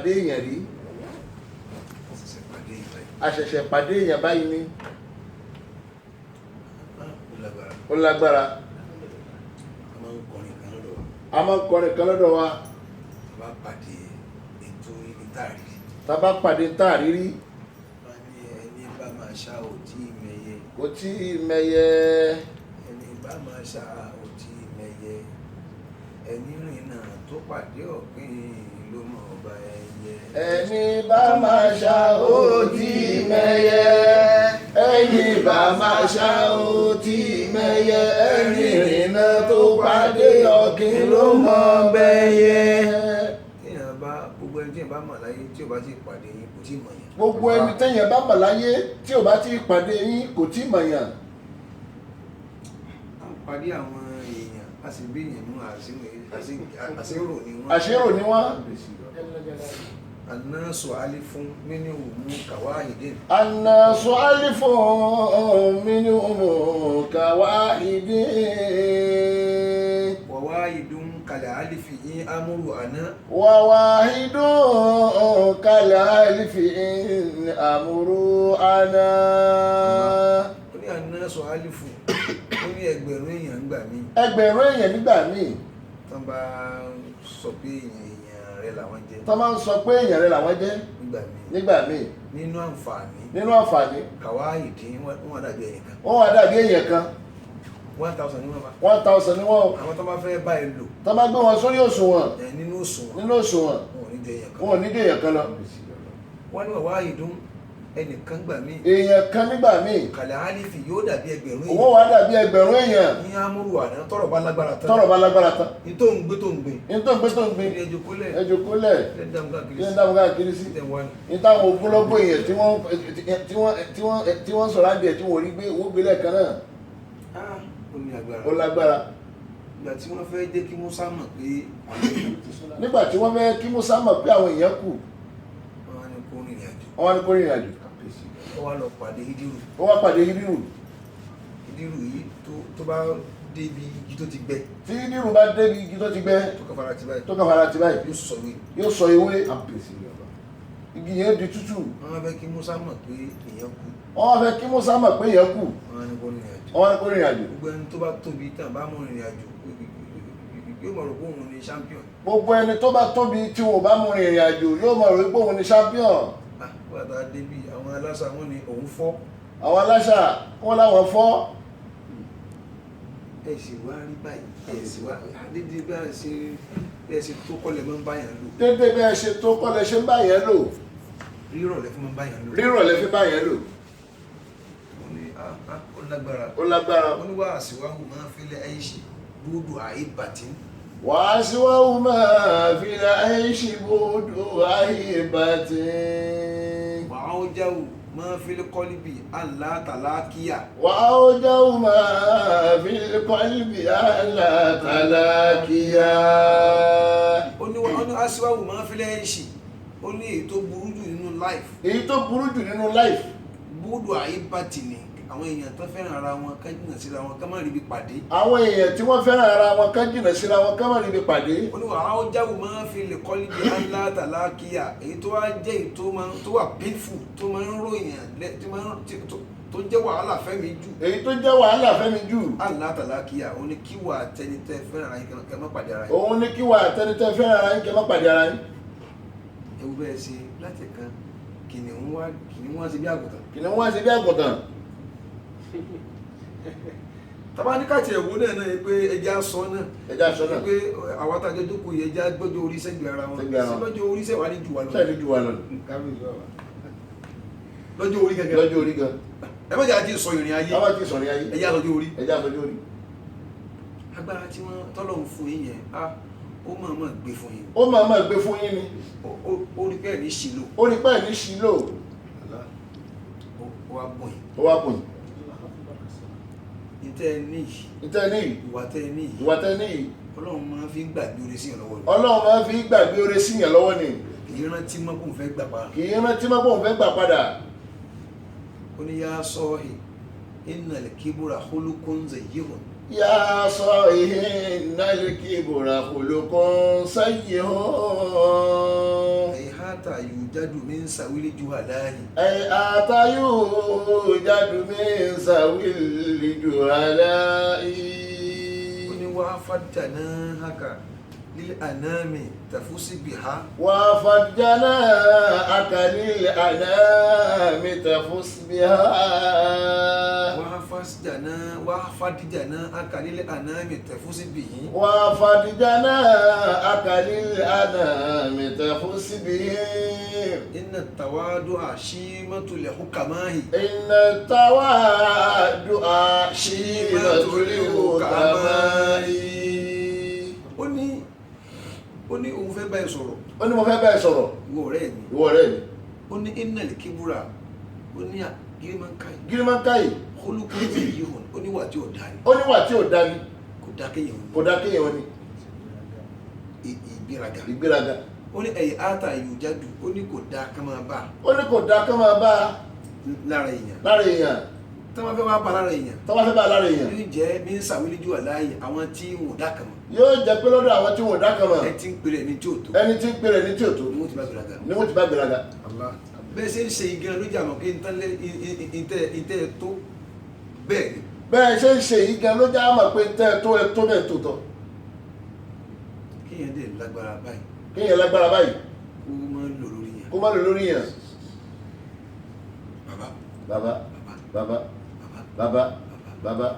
Pàdé èèyàn rí. Ṣẹ̀ṣẹ̀ pàdé ìgbà yìí. A ṣẹ̀ṣẹ̀ pàdé èèyàn báyìí ni. Ó lágbára. Ó lágbára. A máa ń kọrin kan lọ́dọ̀ wa. A máa ń kọrin kan lọ́dọ̀ wa. A bá pàdé ètò ìtàrí. Tá a bá pàdé tá a rírí. Wọ́n ní ẹni bá máa ṣá ò tí ì mẹyẹ. Kò tí ì mẹyẹ. Ẹni bá máa ṣá ò tí ì mẹyẹ. Ẹni rìnnà tó pàdé ọ̀gbìn ló mọ̀ ọba ẹyẹ. Ẹni bá máa ṣá ò tí ì mẹyẹ. Ẹni bá máa ṣá ò tí ì mẹyẹ. Ẹni rìnnà tó pàdé ọ̀gbìn ló mọ̀ ọba ẹyẹ. Téèyàn bá gbogbo ẹni téèyàn bá mọ̀ láyé tí ò bá ti pàdé yín kò tí ì mọ̀ yẹn. Gbogbo ẹni téèyàn bá mọ̀ láyé tí ò bá ti pàdé yín kò tí ì mọ̀ yàn. À ń pàdé àwọn èèyàn, a sì bí èèyàn nínú àṣírò ni wọ́n. Àṣírò ni wọ́n. Annasu alifun minhum kawahidin. Annasu alifun minhum kawahidin. Wa wahidun kal alifi in amuru ana. Wa wahidun kal alifi in amuru ana. Ó ní annasu alifu, ó ní ẹgbẹ̀rún èèyàn ń gbà mí. Ẹgbẹ̀rún èèyàn nígbà míì. Tán bá sọ pé èèyàn rẹ̀ làwọn jẹ́. Tán máa ń sọ pé èèyàn rẹ̀ làwọn jẹ́. Nígbà míì. Nígbà míì. Nínú àǹfààní. Nínú àǹfààní. Kawahidin wọ́n dàbí ẹnìkan. Wọ́n wá dàbí èèyàn kan. 1,000 ni wọ́n bá. 1,000 ni wọ́n. Àwọn tó bá fẹ́ bá ẹ lò. Tán bá gbé wọn sórí òṣùwọ̀n. Nínú òṣùwọ̀n. Nínú òṣùwọ̀n. Wọn ò ní jẹ èèyàn kan. Wọn ò ní jẹ èèyàn kan lọ. Wọ́n ní wahidun ẹnìkan gbà míì. Èèyàn kan nígbà míì. Kàlẹ́ alifi yóò dàbí ẹgbẹ̀rún Owó wa dàbí ẹgbẹ̀rún èèyàn. Ní amúrù àná tọrọ bá lágbára tán. Tọrọ bá lágbára tán. Ní tó ń gbé tó ń gbé. Ní tó ń gbé tó ń gbé. Ní ẹjọ́ kólẹ̀. Ẹjọ́ kólẹ̀. Ní ẹjọ́ káàkiri Ní sí. ẹjọ́ káàkiri sí. Ní ẹjọ́ Ní táwọn ogúnlọ́gbọ̀ èèyàn tí wọ́n sọ̀rọ̀ adìẹ tí wọ́n rí gbé owó gbé lẹ́ẹ̀kan náà. Ó ní agbára. Ó lágbára. Ìgbà tí wọ́n fẹ́ jẹ́ kí Musa mọ̀ pé àwọn èèyàn kù. Nígbà tí wọ́n fẹ́ kí Musa mọ̀ pé àwọn èèyàn kù. Wọ́n á ní kó rìnrìn àjò. Wọ́n á ní kó rìnrìn àjò. Ó wá lọ pàdé Ídírù. Ó wá pàdé Ídírù. Ídírù yìí tó bá débi igi tó ti gbẹ. Tí Ídírù bá débi igi tó ti gbẹ. Tó kàn fara ti báyìí. Tó kàn fara ti báyìí. Yóò sọ ewé. Yóò sọ ewé. Igi yẹn di tútù. Wọ́n wá fẹ́ kí Musa mọ̀ pé èèyàn kú. Wọ́n wá fẹ́ kí Musa mọ̀ pé èèyàn kú. Wọ́n á ní kó rìnrìn àjò. Wọ́n á ní kó rìnrìn àjò. Gbogbo ẹni tó bá tóbi tán bá mú rìnrìn àjò yóò mọ̀ rò pé òun ni champion. Gbogbo ẹni tó bá tóbi tí wọn ò bá mú rìnrìn àjò yóò mọ̀ rò pé òun ni champion. Wọ́n àtàwọn débi àwọn aláṣà wọn ni òun fọ́. Àwọn aláṣà wọn láwọn fọ́. Ẹ sì wá rí báyìí, ẹ sì wá dédé bí a ṣe bí ẹ ṣe tó kọ́lẹ̀ máa ń bá yàn lò. Dédé bí ẹ ṣe tó kọ́lẹ̀ ṣe ń bá yẹn lò. Rírọ̀ lẹ fi máa ń bá yàn lò. Rírọ̀ lẹ fi bá yẹn lò. Ó ní ó lágbára. Ó lágbára. Ó ní wàásíwáhù máa ń filẹ̀ ẹ̀yìn búdù àìbàtí. Wàásíwáhù máa filẹ̀ ẹ̀yìn búdù àìbàtí. Wàájáwù máa filẹ̀ kọ́líbì alátàlákíyà. Wàájáwù máa filẹ̀ kọ́líbì alátàlákíyà. Ó ní wàásíwáhù máa filẹ̀ ẹ̀yìn, ó ní èyí tó burú jù nínú life. Èyí tó burú jù nínú life. Búdù àìbàtí ni àwọn èèyàn tó fẹ́ràn ara wọn ká jìnnà síra wọn ká má ríbi pàdé. Àwọn èèyàn tí wọ́n fẹ́ràn ara wọn ká jìnnà síra wọn ká má ríbi pàdé. Ó ní wàájáwù máa fi lè kọ́lé bí alátàlákíyà, èyí tó wá jẹ́ èyí tó máa tó wà painful tó máa ń ròyìn tó jẹ́ wàhálà fẹ́mi jù. Èyí tó jẹ́ wàhálà fẹ́mi jù. Alátàlákíyà, ó ní kí wà tẹnitẹ́ fẹ́ràn ara yín kẹ́ má pàdé ara yín. Òun ní kí wà tẹnitẹ́ fẹ́ràn ara yín kẹ́ má pàdé ara yín. Ewu bẹ́ẹ̀ ṣe láti kan kìnìún wá ṣe bí àgùntàn. Kìnìún wá ṣe bí àgùntàn. Tàbá ní káàtì ẹ̀wọ́ náà náà pé ẹja sọ náà. Ẹja sọ náà. Pé àwọn àtàjọ jókòó yìí ẹja gbọ́jọ́ orí sẹ́gbẹ̀ẹ́ ara wọn. Sẹ́gbẹ̀ẹ́ ara wọn. Sí lọ́jọ́ orí sẹ́wà ní jù wá lọ. Sẹ́wà ní jù wá lọ. Lọ́jọ́ orí gẹ́gẹ́. Lọ́jọ́ orí gan. Ẹ má jẹ́ àti sọ ìrìn ayé. Ẹ má ti sọ ìrìn ayé. Ẹja lọ́jọ́ orí. Ẹja lọ́jọ́ orí. Agbára tí wọ́n tọ́lọ̀ ń fún yín yẹn, ó máa máa gbé fún yín. Ó máa máa gbé fún yín ni. Ó rí pẹ́ẹ́ ní ṣìlò. Ó rí pẹ́ẹ́ ní ṣìlò. Ó wá bùn yín. Ó wá bùn yín. Ìtẹ́ ní yìí. Ìtẹ́ ní yìí. Ìwà tẹ́ ní yìí. Ìwà tẹ́ ní yìí. Ọlọ́run máa fi gbàgbé oore sí yàn lọ́wọ́ ni. Ọlọ́run máa fi gbàgbé oore sí yàn lọ́wọ́ ni. Kì í rántí mọ́ kóun fẹ́ gbà padà. Kì í rántí mọ́ kóun fẹ́ gbà padà. Ó ní yá sọ́ọ̀hì innal kibra khuluqun zayyihun. Yá sọ́ọ̀hì innal kibra khuluqun zayyihun. ata yujadu min sawili juhalahi. Hay'ata yujadu min sawil juhala'i. Ó ní wá fàdánà haka lílẹ̀ ànámi tàfúsí bìhá. Wa fadjana lil anami tafus biha. Wá fàdíjànà haka lílẹ̀ ànámi tàfúsí bìhí. Wa fadjana lil anami tafus bihi. Inna tawadu'a shimatul hukamahi. Inna tawadu'a shimatul hukama'i. Ó ní òun fẹ́ báyìí sọ̀rọ̀. Ó ní mo fẹ́ bẹ́ẹ̀ sọ̀rọ̀. Ìwọ ọ̀rẹ́ mi. Ìwọ ọ̀rẹ́ mi. Ó ní innal kibra, ó ní girimankai. Girimankai. Khuluqun sayyihun, ó ní wà tí ò dá ni. Ó níwà tí ò dání. Kò dá kéèyàn ní. Kò dá kéèyàn ní. Ìgbéraga. Ìgbéraga. Ó ní ẹ̀yẹ ata yujadu, ó ní kò dá ká máa bá Ó ní kò dá kán máa bá lára èèyàn. Lára èèyàn. Tí wọ́n fẹ́ wá bá lára èèyàn, Tó bá fẹ́ bá lára èèyàn, yóò jẹ́ min sawili juhalahi, àwọn tí wọn ò dá kan mọ̀. Yóò jẹ́ pé lọ́dọ̀ àwọn tí wọn ò dá kan mọ̀. Ẹ ti ń pèrè ẹni tí ò tó. Ẹni tí ń pèrè ní tí ò tó. Ni wọ́n ti bá gbéraga. Ni wọ́n ti bá gbéraga. Bẹ́ẹ̀ ṣe ń ṣe igi ló jẹ́ àmọ́ pé ntẹ́ tó bẹ́ẹ̀ ni. Bẹ́ẹ̀ ṣe ń ṣe yìí gan ló já mọ̀ pé tẹ́ ẹ tó, ẹ tó bẹ́ẹ̀ tó tọ́. Kéèyàn dẹ̀ lágbára báyìí, Kéèyàn lágbára báyìí, kó máa ń lò lórí yẹn. Kó má lò lórí yẹn. Bàbá. Bàbá. Bàbá. Bàbá. Bàbá. Bàbá. Bàbá.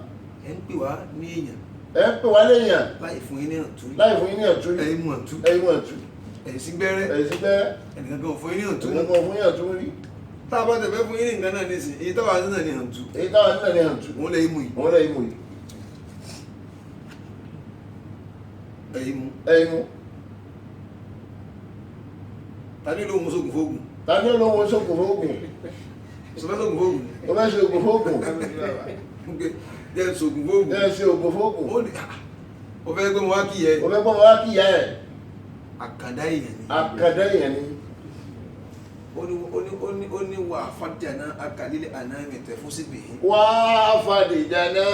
Ẹ ń pè wá ní èèyàn Ẹ ń pè wá léèyàn láì fún yín ní àǹtú. Láì fún yín ní ẹ̀tú. Ẹ̀yin mú àǹtú. Ẹ̀yin mú ẹ̀tú. Ẹ̀yin sí gbẹ́rẹ́. Ẹ̀yin sí gbẹ́rẹ́. Ẹnìkan kan ò fún yín ní àǹtú. Ẹ̀yin kan fún yín ẹ̀tú rí. Tá a bá tẹ̀ fẹ́ fún yín ní nǹkan náà nísìn, èyí táwa náà ní àǹtú. Èyí táwa náà ní ẹ̀tú. Òun lè mú yìí. Òun lẹ́yìn mú yìí. Ẹ̀yin mú. Ẹ̀yin mú. Tàbí ló mú sógun fóògùn? Ta ni olóhùn sókùn fóògùn? Sọfẹ́ sógun fóògùn? O fẹ́ ṣe ògùn fóògùn? Jẹ́ sógun fóògùn. Ẹ ṣe ògùn fóògùn. Ó ní ó fẹ́ gbé wọn wá kí yẹ. O fẹ́ gbọ́ wá kí ìyá ẹ̀. Àkàndá èèyàn ni. Àkàndá èèyàn ni. Ó ní wà fàdíjànà akàlílẹ̀ ànámi tẹ̀ fún síbì yìí. Wà fàdìjànà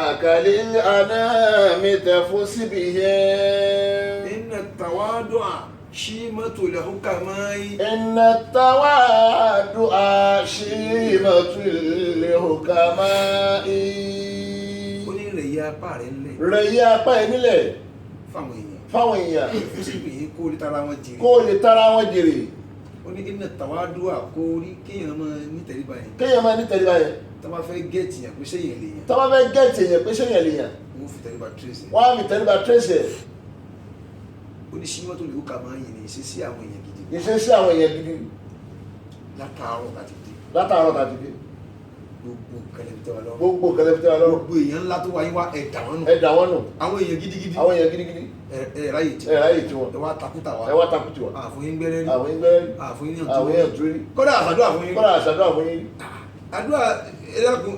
àkàlí ànámi tẹ̀fún síbi yẹn. Inna tawadu'a shimatul hukama'i. Inna tawadu'a shimatul hukama'i. Ó ní rẹ̀ yẹ apá rẹ̀ ńlẹ̀ Rẹ̀ yí apá ẹ̀ nílẹ̀ fáwọn èèyàn. Fáwọn èèyàn. Fún síbì yìí kó lè tara wọn jèrè. Kó o lè tara wọn jèrè. Ó ní inna tawadu'a, kó rí kéèyàn máa nítẹríba yẹn. Kéèyàn máa nítẹríba yẹn. Tó bá fẹ́ get yẹn pé séèyàn lè yàn, Tó bá fẹ́ get èèyàn pé séèyàn lè yàn, wọ́n fi tẹríba trace ẹ̀. Wọ́n á fi tẹríba trace ẹ̀. Ó ní shimatul hukama'i ní ìṣesí àwọn èèyàn gidi. Ìṣesí àwọn èèyàn gidi. Látàárọ̀ láti dé, Látàárọ̀ tàbí dé, gbogbo nǹkan lẹ́bi tẹ́ wa lọ́rùn. Gbogbo nǹkan lẹ́fi tẹ́ wa lọ́rùn. Gbogbo èèyàn ńlá tó wáyé wá, ẹ̀dà wọn nù. Ẹ dà wọ́n nù. Àwọn èèyàn gidigidi, Àwọn èèyàn gidigidi, ẹ ẹ ráyè tí ẹ ráyè tí wọn. Ẹ wá takúta wa. Ẹ wá takú tiwọn. Àfún yín gbẹ́rẹ́ rí. Àwọn yín gbẹ́rẹ́ rí. Àfún yín ní Àwọn èèyàn tó rí. Kódà àṣàdúrà fún yín. Kọ́lá àṣàdúrà fún yín. Àdúrà ẹlẹ́kùn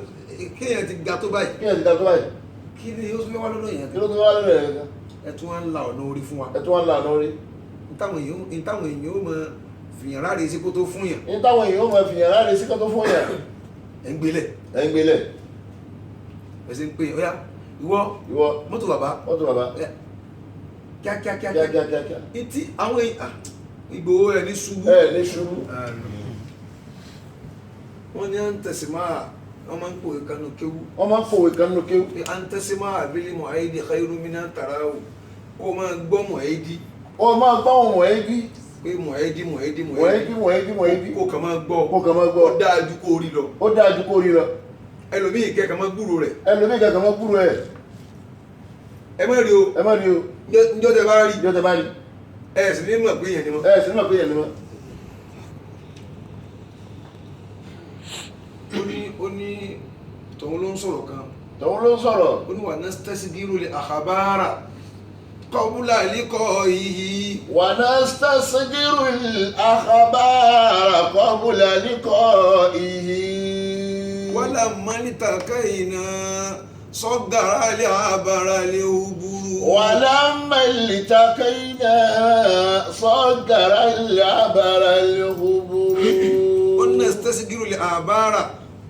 kéèyàn ti ga tó báyìí. Kéèyàn ti ga tó báyìí. Kí ni ó tún fẹ́ wá lọ́dọ̀ èèyàn? Kí ló tún wá lórí ẹ̀ gan? Ẹ tún wá ń la ọ̀nà orí fún wa. Ẹ tún wá ń la ọ̀nà orí. Ntáwọn èèyàn ó mọ fìyàn ráre sí kó tó fún yàn. Ní táwọn èèyàn ó máa fìyàn ráre sí kó tó fún yàn. Ẹ̀ ń gbélẹ̀. Ẹ̀ ń gbélẹ̀. Ẹ̀ sì ń pè é, ọ̀yá ìwọ, Ìwọ, mọ́tò bàbá. Mọ́tò bàbá. Ẹ, kíákíá kíákíá. Kíákíá kíákíá. Etí àwọn èèyàn Ìgbòho ẹ̀ ní ṣubú. Ẹ ní ṣubú. Wọ́n ní à ń tẹ̀sí máa, wọ́n máa ń pòwe kanu kéwú. Wọ́n máa ń pòwe kan nínú kéwú. Pé à ń tẹ̀sí máa abílẹ̀ mọ̀ ayédi khairu minan tarahu, kó o máa gbọ́ mọ̀ ayédi. Wọ́n máa gbọ́ ohun mọ̀ẹ́dí. Pé mọ̀ ayédi, mọ̀ ayédi, mọ̀ẹ́dí, mọ̀ẹ́dí, mọ̀ẹ́dí. Kó o kàn máa gbọ́. Kó kàn máa gbọ́. Ó dáa ju kó o rí lọ. Ó dáa ju kó rí lọ. Ẹlòmíì kẹ́ kàn máa gbúrò rẹ̀. Ẹlòmíì kankan máa gbúrò ẹ̀. Ẹ má rí o. Ẹ má rí o. Njọ́ tẹ bá rí, Ìjọ tẹ bá rí, ẹ sì ní mọ̀ pé èèyàn ni wọ́n. Ẹ sì ní mọ̀ pé yẹn ni wọ́n. Ó ní tòun ló ń sọ̀rọ̀ kan. Tòun ló ń sọ̀rọ̀. Ó ní wà nastasigiru li akhbara qabla liqa'ihi. ونستصدر الأخبار قبل لقائه. Walamma iltaqayna saggara li abara li uburu. ولما التقينا صدر العبر الغبور. Ó ní nastasigiru li akhbara,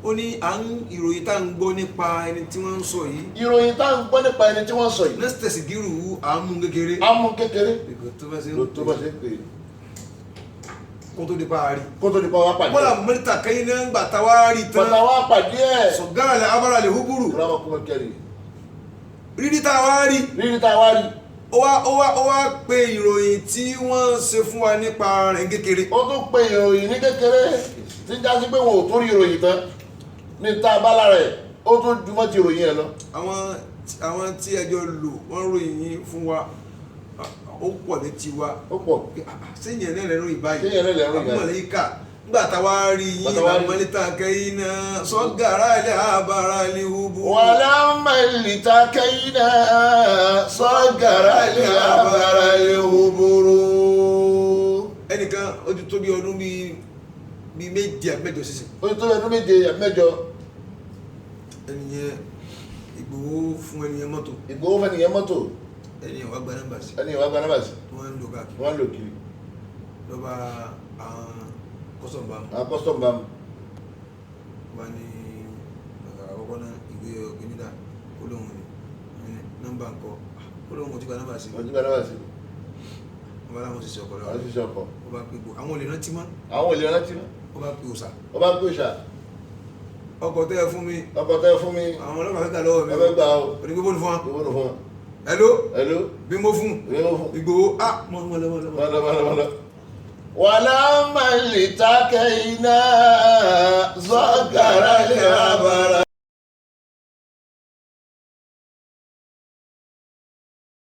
ó ní à ń ìròyìn tá à ń gbọ́ nípa ẹni tí wọ́n ń sọ yìí. Ìròyìn tá à ń gbọ́ nípa ẹni tí wọ́n sọ yìí. Nastasigiru, à ń mú kékeré. Amú kékeré. Kò tó bá ṣe ń Ló tó bá ṣe ń pè é. Kó tó di pa àárí. Kó tó di pa wá pàdé. Bọ́lá mẹ́ta kẹ́yìn náà ń gbà tá wá rí tán. Bàtà wá pàdé ẹ̀. Sọ̀gárà lè abára lè húbúrù. Rọ́mọkùnrin kẹrì. Rírí tá a wá rí. Rírí tá a wá rí. Ó wá pe ìròyìn tí wọ́n ṣe fún wa nípa rẹ̀ kékeré. Ó tún pe ìròyìn ní kékeré tí ń jásí pé wọn ò tún rí ìròyìn tán ní tá a bá lára ẹ̀, ó tún ju mọ́ ti ìròyìn ẹ̀ lọ. Àwọn tí ẹjọ́ lò wọ́n ròyìn yín fún wa, ó pọ̀ létí wa. Ó pọ̀. Séyìn náà lẹ́nu ìbáyìí? Séyìn náà lẹ́nu ìbáyìí? Àmọ̀lẹ́kà nígbà táwa rí yín. Bàtà wá rí. Àmọ̀lẹ́ta kẹ́yìn náà sọ́gàrà ilẹ̀ àbára ilẹ̀ ubu. ولما التقينا صغر العبر الهبر. Ẹnìkan ó ti tó bí ọdún bíi 7 àbí 8 sísìn. Ó ti tó ọdún 7 8. Ẹnìyẹn, Ìgbòho fún ẹnìyẹn mọ́tò. Ìgbòho fẹ́ nìyẹn mọ́tò. Ẹnìyẹn wàá gba nọ́mbà sí. Ẹni ìwà gba nọ́mbà sí. Wọ́n ń lò káàkiri. Wọ́n lò kiri. Lọ́ba àwọn custom bá mu. Àwọn custom bá mu. Wọ́n ní àkọ́kọ́ náà, ìwé ọ̀gbìnìdà, ó lóun ní nọ́mbà ńkọ́? Ó lóun kò tí gba nọ́mbà sí. Wọ́n ti gba nọ́mbà sí. Wọ́n bá láwọn ṣiṣẹ́ ọkọ̀ Àwọn lọ́wọ́. ṣiṣẹ́ ọkọ̀. Ó bá pé gbò àwọn olè rántí mọ́. Àwọn olè rántí mọ́. Ó bá pé òòsà. Ó bá pè òòsà. Ọkọ̀ tẹ́ ẹ fún mi. Ọkọ̀ tẹ́ ẹ fún mi. Àwọn ọlọ́pàá fẹ́ gbà lọ́wọ́ mi. Ẹ fẹ́ gbà o. Onígbé fóònù fún wa. Ìwọ́n fún wọn. Hello. Hello. Bí mo fún. Bí mo fún. Ìgbòho, ah, mọ́ mọ́ lọ́wọ́ lọ́wọ́. Mọ́ lọ́wọ́ lọ́wọ́ lọ́wọ́. ولما التقينا صغر العبر.